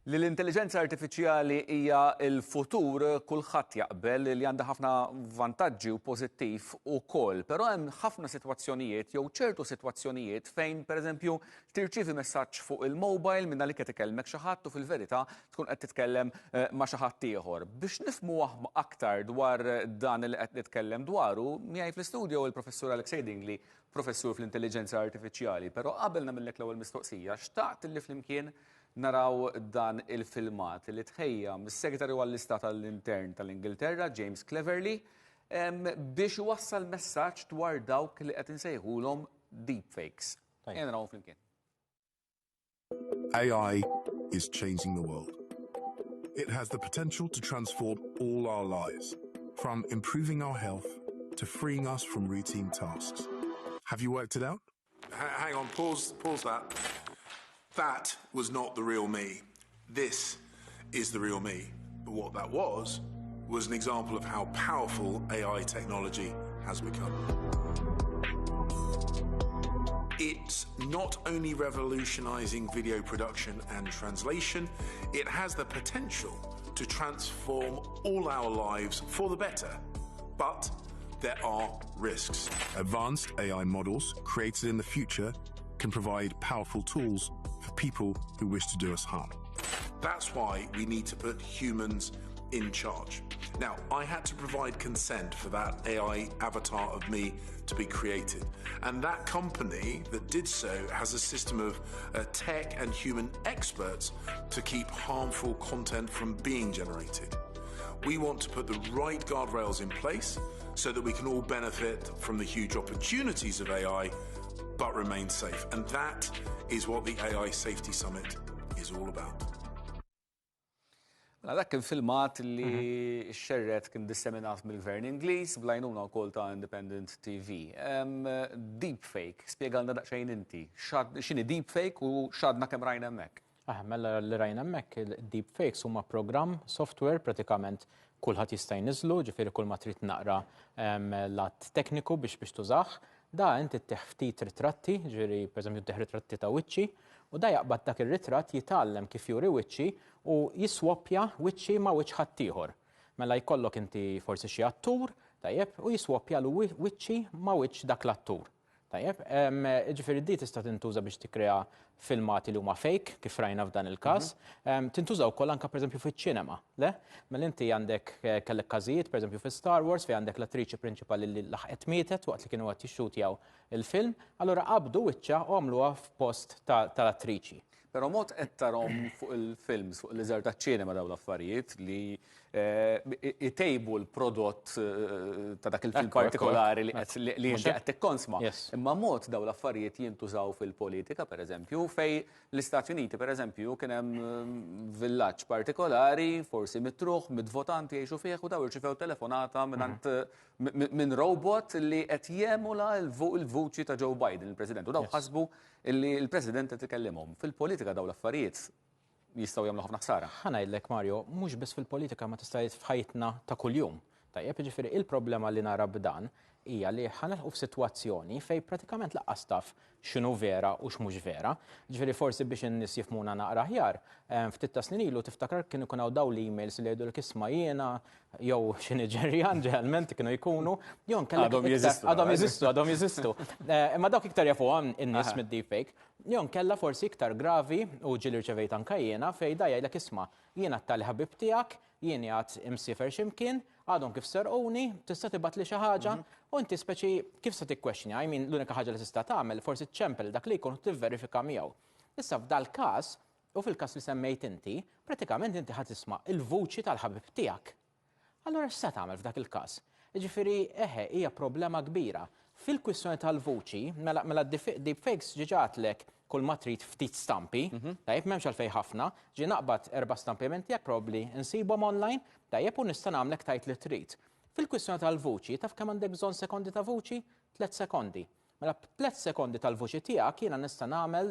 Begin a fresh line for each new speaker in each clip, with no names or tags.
Li l-intelliġenza artifiċjali hija l-futur kulħadd jaqbel li għandha ħafna vantaġġi u pożittiv ukoll, però hemm ħafna sitwazzjonijiet jew ċertu sitwazzjonijiet fejn pereżempju tirċievi messaġġ fuq il-mobile minn għalik qed ikellmek xi ħadd u fil-verità tkun qed titkellem eh, ma' xi ħadd ieħor. Biex nifhmu aktar dwar dan li qed nitkellem dwaru, miegħi fl-istudio il-Professur Alexei Dingli, professur fl-intelliġenza artifiċjali, però qabel nagħmellek l-ewwel mistoqsija, xtaqt li flimkien Naraw dan il-filmat li tħejja mis-Segretarju għall-Istat għall-Intern tal-Ingilterra, James Cleverly, biex iwassal messaġġ dwar dawk li qed insejħulhom deepfakes. Ejja narawhom flimkien.
AI is changing the world. It has the potential to transform all our lives, from improving our health to freeing us from routine tasks. Have you worked it out? Hang on, pause, pause that. That was not the real me. This is the real me. But what that was, was an example of how powerful AI technology has become. It's not only revolutionizing video production and translation, it has the potential to transform all our lives for the better. But there are risks. Advanced AI models created in the future can provide powerful tools for people who wish to do us harm. That's why we need to put humans in charge. Now, I had to provide consent for that AI avatar of me to be created. And that company that did so has a system of uh, tech and human experts to keep harmful content from being generated. We want to put the right guardrails in place so that we can all benefit from the huge opportunities of AI, but remain safe. And that is what the AI Safety Summit is all about.
Mela dak kien filmat li mhm. xerret kien disseminat mill-Gvern Ingliż blajnuna wkoll ta' Independent TV. Deepfake, spjegalna daqsxejn inti, x'inhi deepfake u x'għadna kemm rajna hemmhekk?
Ah, mela li rajna hemmhekk il-deepfakes huma programm software pratikament kulħadd jista' jniżlu, ġifieri kull ma trid naqra lat tekniku biex biex tużah. Da inti ttih ftit ritratti, ġifieri pereżempju ttih ritratti ta' wiċċi, u da jaqbad dak ir-ritratt jitgħallem kif juri wiċċi u jiswoppja wiċċi ma' wiċċ ħaddieħor. Mela jkollok inti forsi xi attur, tajjeb, u jiswoppja wiċċi ma' wiċċ dak l-attur. Tajjeb, ġifieri di tista' tintuża biex tikkrea filmati li huma fake, kif rajna f'dan il-każ. Mhm. Tintuża wkoll anke pereżempju fiċ-ċinema, le? Mela inti għandek eh, kellek każijiet pereżempju fi Star Wars fejn għandek l-attriċi prinċipali li laħqet mietet waqt li kienu qed jixxutjaw il-film, allura qabdu wiċċa u għamluha f'post tal-attriċi.
Però mod qed tarhom fuq il-films, fuq l-iżgħar taċ-ċinema dawn l-affarijiet li eh, itejbu l-prodott eh, ta' dak il-film partikolari li li inti qed tikkonsma. Imma mod dawn l-affarijiet jintużaw fil-politika, pereżempju, fej l-Istati Uniti, pereżempju, kien hemm mm, villaġġ partikolari, forsi mitruħ, mit-votanti jgħixu fih u daw irċivew telefonata minn mhm. minn robot li qed jemula l-vuċi ta' Joe Biden, il-President. U daw ħasbu Illi l-President qed ikellimhom. Fil-politika dawn l-affarijiet jistgħu jagħmlu ħafna ħsara.
Ħa ngħidlek Mario, mhux biss fil-politika ma tista' tgħid f'ħajtna ta' kuljum. Tajjeb, jiġifieri il-problema li nara b'dan hija li ħa nilħqu f'sitwazzjoni fejn pratikament laqqas taf x'inhu vera u x'mhux vera. Ġifieri forsi biex in-nies jifhmuna naqra aħjar, ftit ta' snin ilu tiftakar kien ikun hawn dawn l-emails li jgħidulek isma' jiena jew xi Niġerjan ġeneralment kienu jkunu, jew
nkella għadhom jeżistu.
Għadhom jeżistu, għadhom jeżistu. Eh, imma dawk iktar jafuhom in-nies mid deepfake. Jew nkella forsi iktar gravi u ġieli rċevejt anka jiena fejn da jgħidlek isma' jiena t-tali ħabib tiegħek, jien jgħad imsifer x'imkien, għadhom kif serquni, tista' tibgħatli xi ħaġa, mhm. u inti speċi kif se tikkwestjoni, I mean l-unika ħaġa li tista' tagħmel forsi ċempel dak li jkun tivverifika miegħu. Issa f'dal każ U fil-każ li semmejt inti, pratikament inti ħa tisma' il-vuċi tal-ħabib tiegħek. Allura x'se tagħmel f'dak il-każ? Jiġifieri, eħe, hija problema kbira. Fil-kwistjoni tal-vuċi, mela, mela deepfakes ġiġa għadtlek kull ma trid ftit stampi, mhm. tajjeb m'hemmx għalfejn ħafna, ġi naqbad erba' stampi minn tiegħek probabbli nsibhom online, tajjeb u nista' nagħmlek tajt li trid. Fil-kwistjoni tal-vuċi, taf kemm għandek bżonn sekondi ta' vuċi? Tlet sekondi. Mela b'tliet sekondi tal-vuċi tiegħek jiena nista' nagħmel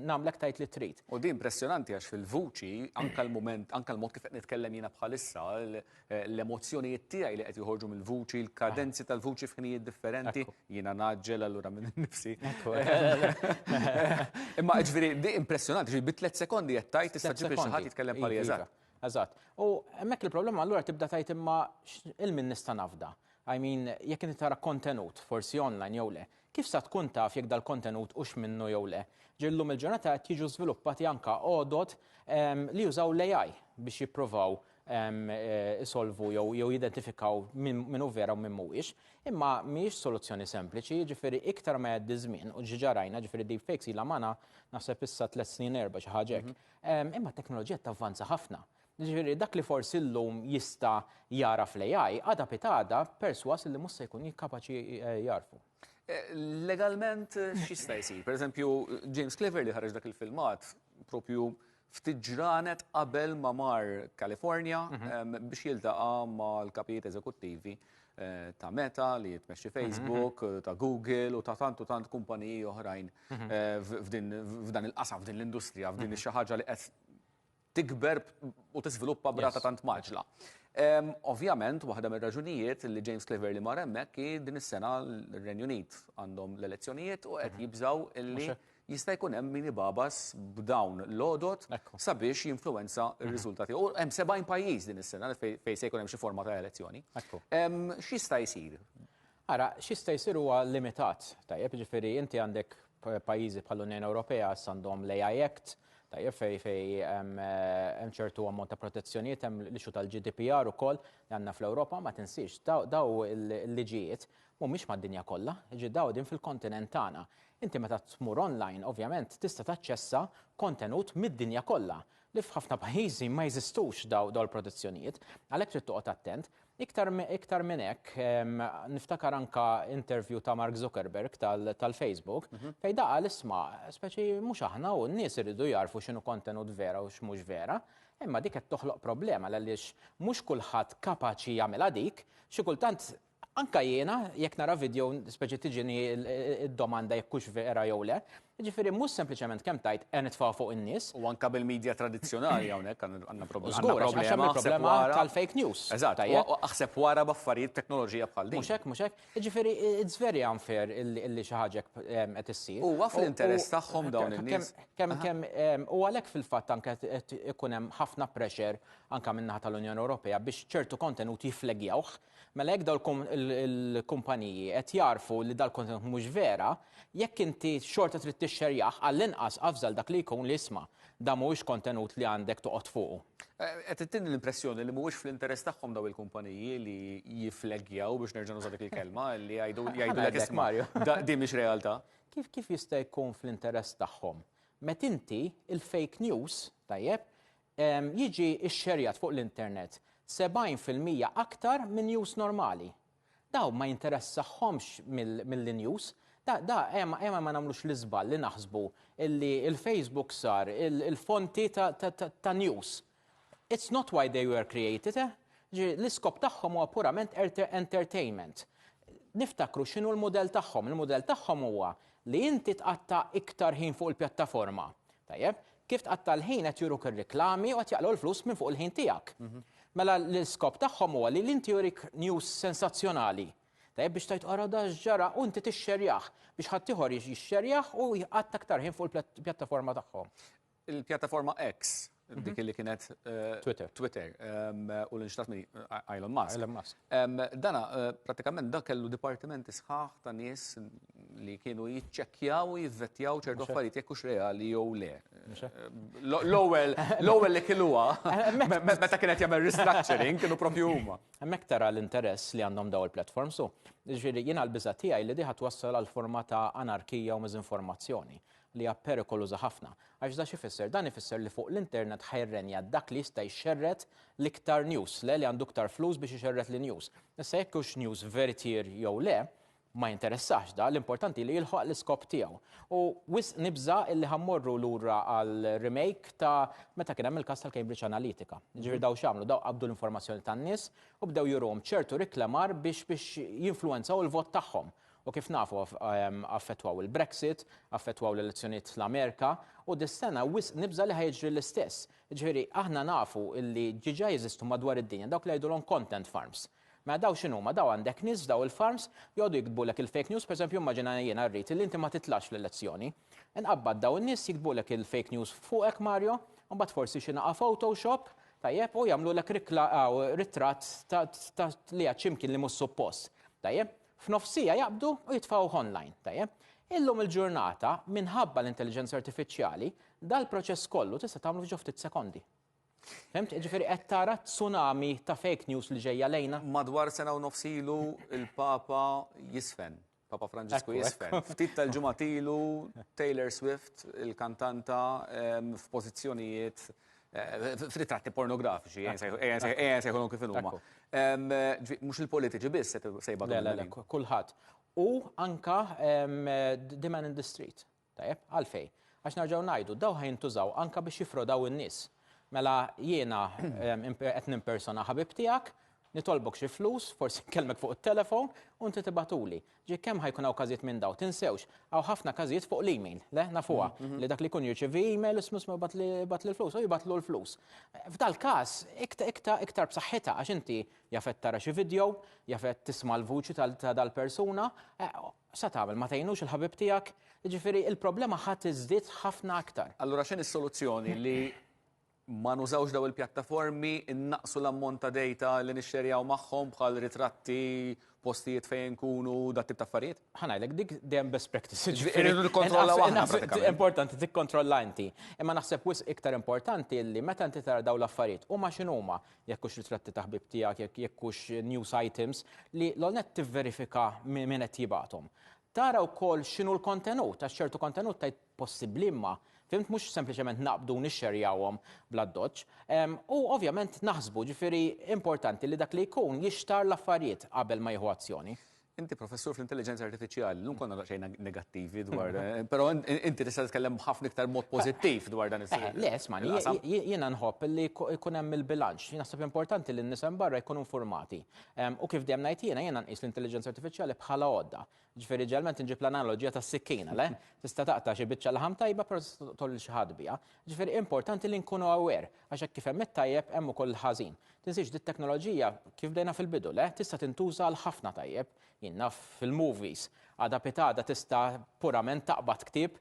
nagħmlek tgħid li trid.
U din impressjonanti għax fil-vuċi, anke l-mument, anke l-mod kif qed nitkellem jiena bħalissa, l-emozzjonijiet tiegħi li qed joħorġu mill-vuċi, il-kadenzi tal-vuċi f'ħinijiet differenti, jiena ngħaġġel allura minn nifsi. Imma ġifieri di impressjonanti, ġifieri bi tliet sekondi qed tgħid tista' ġib xi ħadd jitkellem bħali eżatt.
Eżatt. U hemmhekk il-problema allura tibda tgħid imma il min nista' nafda. I mean, jekk inti tara kontenut, forsi online jew le, kif sa tkun taf jekk dal-kontenut hux minnu jew le? Ġieli llum il-ġurnata qed jiġu żviluppati anka għodod li jużaw l-AI biex jippruvaw isolvu jew jidentifikaw min hu vera u min mhuwiex. Imma mhijiex soluzzjoni sempliċi, jiġifieri iktar ma jgħaddi żmien, u ġiġa rajna, ġifieri deepfakes ilha magħna naħseb issa tliet snin erba' xi ħaġa hekk. Imma t-teknoloġija tavvanza ħafna. Jiġifieri dak li forsi llum jista' jagħraf l-AI, għada pitgħada persważ li mhux se jkun kapaċi jagħrfu.
Legalment x'jista' jsir? Per eżempju, James Cleverly ħareġ dak il-filmat propju ftit ġranet qabel ma mar Kalifornja biex jiltaqa' mal-kapijiet eżekuttivi ta' Meta li tmexxi Facebook, ta' Google u ta' tant u tant kumpaniji oħrajn f'dan il-qasam, f'din l-industrija, f'din xi ħaġa li qed tikber u tiżviluppa b'rata tant mgħaġġla. Ovvjament, waħda mir-raġunijiet li James Cleverly mar hemmhekk hi din is-sena l-Renju Unit għandhom l-elezzjonijiet u qed jibżgħu illi jista' jkun hemm min ibabas b'dawn l-għodod sabiex jinfluwenza r-riżultati. U hemm 70 pajjiż din is-sena fejn se jkun hemm xi forma ta' elezzjoni. X'jista' jsir?
Ara, x'jista' jsir huwa limitat, tajjeb, jiġifieri inti għandek pajjiżi bħall-Unjoni Ewropea issa għandhom l-AI Act, tajjeb, fej fej hemm ċertu ammont ta' protezzjonijiet, hemm l-issue tal-GDPR ukoll li għandna fl-Ewropa, ma tinsiex daw il-liġijiet mhumiex mad-dinja kollha, jiġifieri daw qegħdin fil-kontinent tagħna. Inti meta tmur online, ovvjament, tista' taċċessa kontenut mid-dinja kollha, li f'ħafna pajjiżi ma jeżistux daw il-protezzjonijiet. Għalhekk trid toqgħod attent. Iktar iktar minn hekk, niftakar anka interview ta' Mark Zuckerberg tal-Facebook, fejn da qal isma' speċi mhux aħna u n-nies iridu jarfu x'inhu kontenut vera u x'mhux vera, imma dik qed toħloq problema għaliex mhux kulħadd kapaċi jagħmilha dik, xi kultant anka jiena jekk nara video speċi tiġini id-domanda jekk hux vera jew le. Jiġifieri mhux sempliċement kemm tgħid e nitfgħu fuq in-nies.
U anka bil-medja tradizzjonali hawnhekk għandna problema.
Żgur, għax hemm il-problema tal-fake news.
Eżatt, aħseb wara b'affarijiet teknoloġija bħal din.
Mhux hekk, mhux hekk. Jiġifieri it's very unfair illi xi ħaġa qed issir.
Huwa fl-interess tagħhom dawn in-nies.
Kemm kemm u għalhekk fil-fatt anke qed ikun hemm ħafna pressure anke min-naħa tal-Unjoni Ewropea biex ċertu kontenut jifflegjawh. Mela jekk dawn il-kumpaniji qed jagħrfu li dal-kontenut mhux vera, jekk inti xorta trid tixxerjah, għall-inqas avża dak li jkun li isma' da mhuwiex kontenut li għandek toqgħod fuqu.
Qed ittini l-impressjoni li mhuwiex fl-interess tagħhom daw il-kumpaniji li jiffleggjaw biex nerġa' nuża dik il-kelma li jgħidu jgħidulek isma'
Mario.
Din mhix realtà.
Kif kif jista' jkun fl-interess tagħhom? Meta inti il-fake news, tajjeb, jiġi xxerjat fuq l-internet 70% aktar minn news normali. Daw ma jinteressahomx mill-news. Da, da, ema, ema ma nagħmlux l-iżball li naħsbu illi il-Facebook sar il-fonti ta', ta, ta, ta news. It's not why they were created, eh? L-iskop tagħhom huwa purament entertainment. Niftakru x'inhu l-mudell tagħhom. Il-mudell tagħhom huwa li inti tqatta' iktar ħin fuq il-pjattaforma. Tajjeb, kif tqatta' l-ħin qed juruk ir-riklami u qed jaqilgħu l-flus minn fuq il-ħin tiegħek. Mela l-iskop tagħhom huwa li l-inti jurik news sensazzjonali. Tajjeb biex tgħid ara da x'ġara u inti tixxerjah biex ħaddieħor jixxerjah u jqatta' aktar ħin fuq il-pjattaforma tagħhom.
Il-pjattaforma X, dik li kienet
Twitter.
Twitter, u l-inxtrat minn Elon Musk.
Elon Musk.
Dana, pratikament da kellu dipartimenti sħaħ ta' nies li kienu jiċċekkjaw u jivvettjaw ċertu affarijiet jekk hux reali jew le. L-ewwel l-ewwel li kiluha meta kienet jagħmel restructuring kienu propju huma.
Hemmhekk tara l-interess li għandhom daw il-platforms u ġifieri jiena l-biża' tiegħi li diħa twassal għal forma ta' anarkija u miżinformazzjoni li hija perikoluża ħafna. Għax da x'ifisser? Dan ifisser li fuq l-internet ħa jirrenja dak li jista' jxerred l-iktar news, le li għandu iktar flus biex ixerred l-news. Issa jekk hux news veritier jew le, ma jinteressax da, l-importanti li jilħaq l-iskop tiegħu. U wisq nibża illi ħa mmorru lura għal remake ta' meta kien hemm il-każ tal-Cambridge Analytica. Ġifieri daw x'għamlu, daw qabdu l-informazzjoni tan-nies u bdew juruhom ċertu riklamar biex biex jinfluwenzaw il-vot tagħhom. U kif nafu affettwaw il-Brexit, affettwaw l-elezzjonijiet fl-Amerika, u dis-sena wisq nibża' li ħa jiġri l-istess. Jiġifieri aħna nafu li ġiġa jeżistu madwar id-dinja dawk li jgħidulhom content farms. Mela daw x'inhuma? Daw għandek nies f'daw il-farms joqogħdu jiktbulek il-fake news, pereżempju immaġina jiena rrid li inti ma titlax fl-elezzjoni. Inqabbad daw in-nies jiktbulek il-fake news fuqek Mario, u mbagħad forsi xi naqa' Photoshop, tajjeb, u jagħmlulek ritratt ta' li għad x'imkien li mhux suppost. Tajjeb? F'nofs siegħa jaqbdu u jitfgħuh online, tajjeb? Illum il-ġurnata, minħabba l-intelliġenza artifiċjali, dal-proċess kollu tista' tagħmlu f'ġo ftit sekondi. Fhimt? Jiġifieri qed tara tsunami ta' fake news li ġejja lejna.
Madwar sena u nofs ilu il-Papa jisfen. Papa Franġisku jisfen. Ftit tal-ġimgħat ilu Taylor Swift, il-kantanta, f'pożizzjonijiet eh, f'ritratti pornografiċi, ejja nsejħulhom kif huma. Mhux il-politiċi biss se jbatu.
Le, le, le, kulħadd. U anka the man in the street. Tajjeb, għalfejn? Għax nerġgħu ngħidu, dawn ħa jintużaw anke biex jiffrodaw in-nies. Mela jiena qed nimpersona ħabib tiegħek, nitolbok xi flus, forsi nkellmek fuq it-telefon u inti tibgħatuli. Ġi kemm ħa jkun hawn każijiet minn dawn? Tinsewx, hawn ħafna każijiet fuq l-email, le nafuha, li dak li jkun jirċievi email ismu ismu ibgħatli l-flus u jibgħatlu l-flus. F'dal-każ iktar iktar b'saħħitha għax inti jaf qed tara xi video, jaf qed tisma' l-vuċi ta' dal-persuna, X'sa tagħmel? Ma tgħinux il-ħabib tiegħek? Jiġifieri il-problema ħa tiżdied ħafna aktar.
Allura x'inhi s-soluzzjoni li ma nużawx daw il-pjattaformi, innaqqsu l-ammont ta' data li nixxerjaw magħhom bħal ritratti, postijiet fejn nkunu, dat tip ta' affarijiet?
Ħa ngħidlek, dik dejjem best practice.
Jiġifieri irridu nikkontrollaw aħna pratikament.
Importanti tikkontrolla inti. Imma naħseb wisq iktar importanti li meta inti tara dawn l-affarijiet huma x'inhuma, jekk hux ritratti ta' ħbieb tiegħek, jekk jekk hux news items, li l-ewwel nett tivverifika min qed jibgħathom. Tara wkoll x'inhu l-kontenut, għax ċertu kontenut tgħid possibbli imma, fhimt, mhux sempliċement naqbdu u nixxerjawhom bl-addoċċ. U ovvjament naħsbu, ġifieri importanti li dak li jkun jixtarr l-affarijiet qabel ma jieħu azzjoni.
Inti professur fl-intelligenza artifiċjali, llum konna daqsxejn negattivi dwar, però inti tista' titkellem ħafna iktar mod pożittiv dwar dan is
Le, isma' jiena nħobb li jkun hemm il-bilanċ. Jien naħseb importanti li n-nies hemm barra jkunu informati. U kif dejjem ngħid jiena, jiena nqis l-intelligenza artifiċjali bħala għodda. Ġifieri ġeneralment inġib l-analoġija tas-sikkina, le? Tista' taqta' xi biċċa laħam tajba però tista' toqtol lil xi ħadd biha. Ġifieri importanti li nkunu aware għax hekk kif hemm it-tajjeb hemm ukoll il-ħażin. Tinsiex dit-teknoloġija kif bdejna fil-bidu, le? Tista' tintuża għal ħafna tajjeb. Jien naf fil-movies, għada pitgħada tista' purament taqbad ktieb,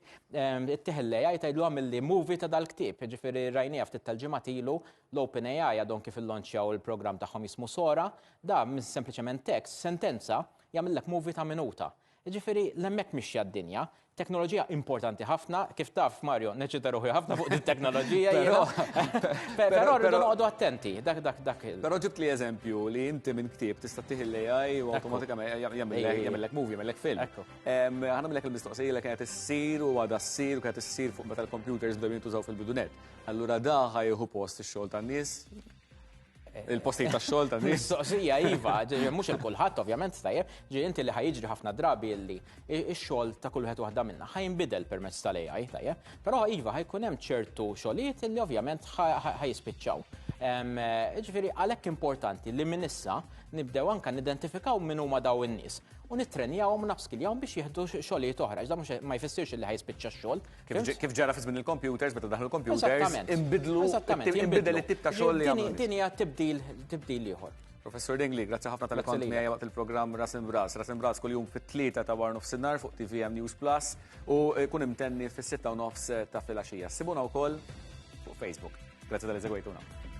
ittih l-AI tgħidlu agħmilli movie ta' dal-ktieb. Jiġifieri rajniha ftit tal-ġimgħat ilu, l-OpenAI għadhom kif illonċjaw il-programm tagħhom jismu Sora, da minn sempliċement text, sentenza, jagħmillek movie ta' minuta. Jiġifieri l-hemmhekk mixja d-dinja. Teknoloġija importanti ħafna, kif taf Mario, neċita ruħi ħafna fuq din teknoloġija jiena. Però rridu noqogħdu attenti, dak dak dak.
Però ġibt li eżempju li inti minn ktieb tista' tih l-AI u awtomatikament jagħmillek movie, jagħmillek film. Ħa nagħmillek il-mistoqsija li kienet issir u għadha ssir u kienet issir fuq meta l-computers bdew jintużaw fil-bidunet. Allura da ħa jieħu post ix-xogħol tan-nies? Il-postijiet tax-xogħol ta' nies.
Mistoqsija iva, mhux il kulħadd ovvjament tajjeb, ġi inti li ħajġri ħafna drabi li x-xogħol ta' kull wieħed waħda minna ħajnbidel permezz tal-AI, tajjeb. Però iva ħajkun hemm ċertu xogħlijiet li ovvjament ħajispiċċaw. Ġifieri għalhekk importanti li minn issa nibdew anke nidentifikaw min huma daw in-nies u nittrenjawhom u napskiljawhom biex jieħdu xogħlijiet oħra. Iżda mhux ma jfissirx li ħajspiċċa x-xogħol.
Kif ġara fi żmien il-computers, meta daħlu l-computers, inbidlu, inbidel it-tip ta' xogħol li jagħmlu.
Din hija tibdil tibdil ieħor.
Professor Dingli, grazzi ħafna tal kont miegħi waqt il-programm Ras Imbras. Ras Imbras kuljum fit-tlieta ta' war nofsinhar fuq TVM News Plus u jkun imtenni fis-sitta u nofs ta' filgħaxija. Sibuna wkoll fuq Facebook. Grazzi tal-li segwejtuna.